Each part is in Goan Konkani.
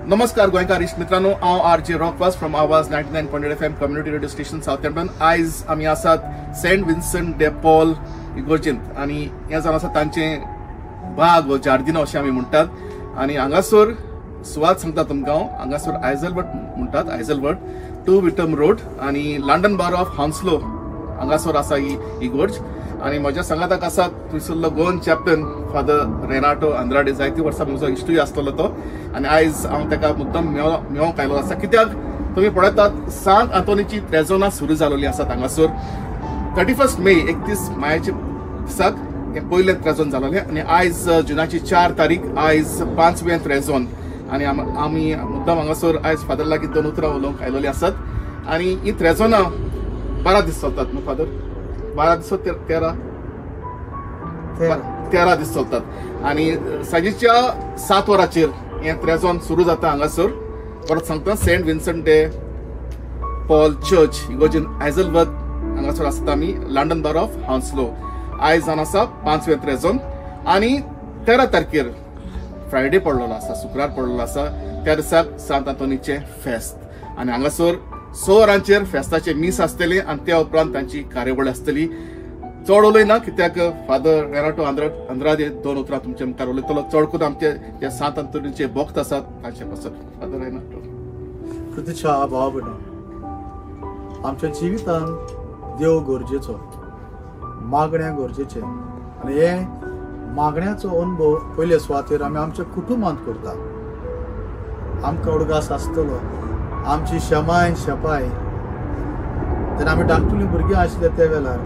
नमस्कार गोंयकार इश्ट मित्रांनो, हांव R J Rock Vaz from Awaaz 99.8 FM community radio station Southampton. आयज आमी आसात सेंट विन्संट डे पॉल इगोर्जींत आनी हें जावन आसा तांचें बाग व जार्दिनो अशें आमी म्हणटात. आनी हांगासर सुवात सांगता तुमकां हांव, हांगासर आयझलवर्थ म्हणटात, आयझलवर्थ 2 विटम रोड आनी लंडन बार ऑफ हाउन्सलो हांगासर आसा ही इगोर्ज. आनी म्हज्या सांगाताक आसा थंयसरलो गोवन चॅप्टन फादर रेनाटो आंद्राडे, जायती वर्सां म्हजो इश्टूय आसतलो तो. आनी आयज हांव ताका मुद्दम मेळोंक आयलो आसा कित्याक तुमी पळयतात सांत आंतोनीची त्रेजोना सुरू जाल्ली आसा हांगासर. 31 मे 31 मायाच्या दिसाक हें पयलें त्रेजोन जालें आनी आयज जुनाची 4 तारीख, आयज 5वें त्रेजोन. आनी आमी मुद्दम हांगासर आयज फादर लागीं 2 उतरां उलोवंक आयलेलीं आसात. आनी ही त्रेजोना 12 दीस चलतात न्हू फादर? 12 दीस 13 दीस चलतात. आनी सांजेच्या 7 वरांचेर हें त्रेजोन सुरू जाता हांगासर. परत सांगता, Saint Vincent de Paul church इगोर्जीन आयझलवर्थ हांगासर आसता आमी, लंडन बार ऑफ हाउन्सलो. आयज जावन आसा 5वें त्रेजोन आनी 13 तारखेर फ्रायडे पडलेलो आसा, शुक्रार पडलेलो आसा, त्या दिसाक सांत आंतोनीचें फेस्त. आनी हांगासर 6 वरांचेर फेस्ताचें मीस आसतलें आनी त्या उपरांत तांची कार्यावळ आसतली. चड उलयना कित्याक फादर रेनाटो आंद्रादे 2 उतरां तुमच्या मुखार उलयतलो, चड करून आमचे जे सांत आंतोनीचे भक्त आसात तांचे पासत. Father Renato. कृतीच्या भाव भयणो, आमच्या जिवितांत देव गरजेचो, मागण्या गरजेचें. आनी हे मागण्याचो अनुभव पयले सुवातेर आमी आमच्या कुटुंबांत करता. आमकां उडगास आसतलो आमची शमाय शपाय जेन्ना आमी धाकटुलीं भुरगीं आशिल्ले त्या वेळार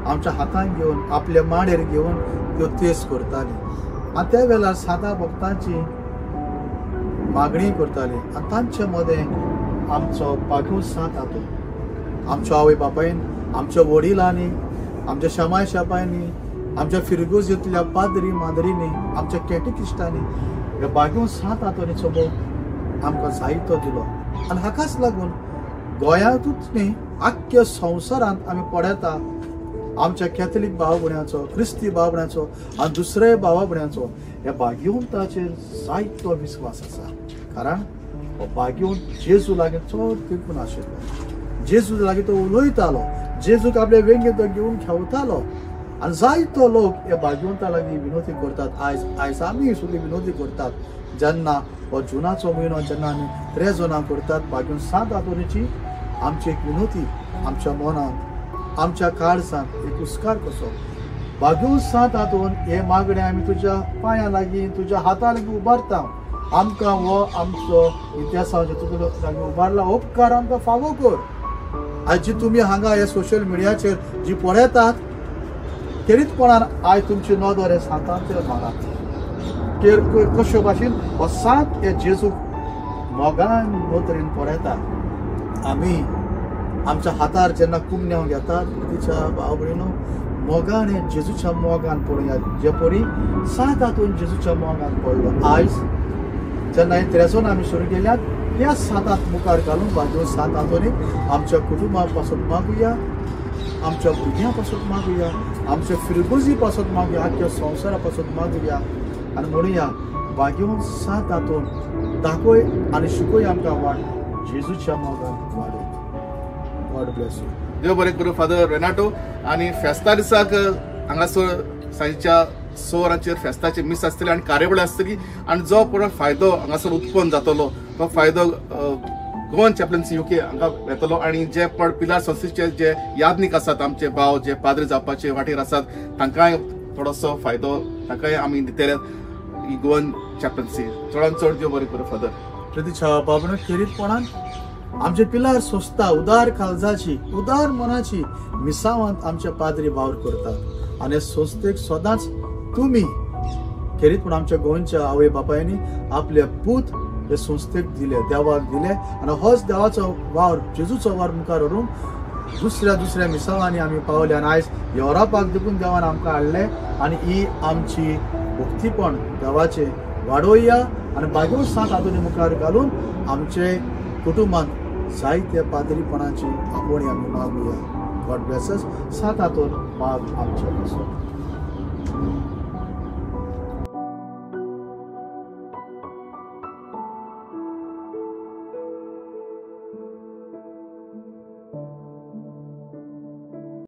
आमच्या हातान घेवन आपल्या मांडेर घेवन त्यो तेस करताली आनी त्या वेळार सादा भक्तांची मागणी करताली. आनी तांचे मदें आमचो बागून सांत आंतोन, आमच्या आवय बापायन, आमच्या वडिलांनी, आमच्या शमाय शपायांनी, आमच्या फिरगोजींतल्या पाद्री माद्रींनी, आमच्या कॅटेकिस्टांनी ह्या बागून सांत आंतोनीचो मोग आमकां जायतो दिलो. आनी हाकाच लागून गोंयांतूच न्ही आख्ख्या संवसारांत आमी पळयता आमच्या कॅथलीक भाव भयणांचो, क्रिस्ती भाव भयणांचो आनी दुसऱ्या भावा भयणांचो ह्या भाग्यवंताचेर जायतो विस्वास आसा. कारण हो भाग्यवंत जेजू लागीं चड तेंकून आशिल्लो, जेजू लागीं तो उलयतालो, जेजूक आपल्या वेंगेंत तो घेवन खेवतालो. आनी जायतो लोक ह्या भाग्यवंता लागीं विनोती करतात. आयज आयज आमी सुद्दां विनोती करतात. जेन्ना हो जुनाचो म्हयनो जेन्ना आमी त्रेजोना करतात भाग्यवंत सांत आंतोनीची आमची एक विनोती आमच्या मनांत, आमच्या काळजांत एक उस्कार कसो भाग्यवंत सांत आंतोन हे मागणें आमी तुज्या पांयां लागीं, तुज्या हाता लागीं उबारता. आमकां हो आमचो इतिहासा तुज्या लागीं उबारला उपकार आमकां फावो कर. आयज जी तुमी हांगा हे सोशल मिडियाचेर जी पळयतात खेरीतपणान आयज तुमची नदर हे सांतांचेर मारात. कश्यो भाशेन हो सांत हे जेजूक मोगान नदरेन पळयता. आमी आमच्या हातार जेन्ना कुमन्यांव घेतात तिच्या भाव भयणो मोगान हे जेजूच्या मोगान पळोवया, जे परी सांत आंतोन जेजूच्या मोगान पडलो. आयज जेन्ना हे त्रेजोन आमी सुरू केल्यात त्या सांतांत मुखार घालून भाग्यवंत सांत आंतोनीक आमच्या कुटुंबा पासत मागुया, आमच्या भुरग्यां पासत मागुया, आमच्या फिरगोजी पासत मागुया, आख्या संवसारा पासत मागुया. आनी म्हणुया भाग्यवंत सांत आंतोन दाखय आनी शिकय आमकां वाट जेजूच्या मोगान वाडय. God bless you. देव बरें करूं फादर रेनाटो. आनी फेस्ता दिसाक हांगासर सांजेच्या 6 वरांचेर फेस्ताचें मीस आसतलें आनी कार्यावळ आसतली. आनी जो पळय फायदो हांगासर उत्पन्न जातलो तो फायदो गोवन चॅप्लन्सी युके हांगा येतलो. आनी जे पण पिलार संस्थेचे जे यादनीक आसात, आमचे भाव जे पाद्री जावपाचे वाटेर आसात तांकांय थोडोसो फायदो तांकांय आमी दितले ही गोवन चॅप्लन्सी. चडान चड देव बरें करूं फादर. प्रतिछा बाबा, खेरीतपणान आमचे पिलार संस्था उदार काळजाची, उदार मनाची मिसावांत आमचे पाद्री वावर करतात. आनी संस्थेक सदांच तुमी खेरीतपण आमच्या गोंयच्या आवय बापायांनी आपले पूत हे संस्थेक दिले, देवाक दिले. आनी होच देवाचो वावर, जेजूचो वावर मुखार व्हरून दुसऱ्या दुसऱ्या मिसावांनी आमी पावले. आनी आयज युरोपाक देखून देवान आमकां हाडले. आनी ही आमची भक्तीपण देवाचें वाडोवया आनी भाग्यवंत सांत आंतोनी मुखार घालून आमचे कुटुंबांत जायत्या पाद्रीपणाची आपोवणी आमी मागुया. गॉड ब्लेस अस. सांत आंतोन माग आमचे पासून.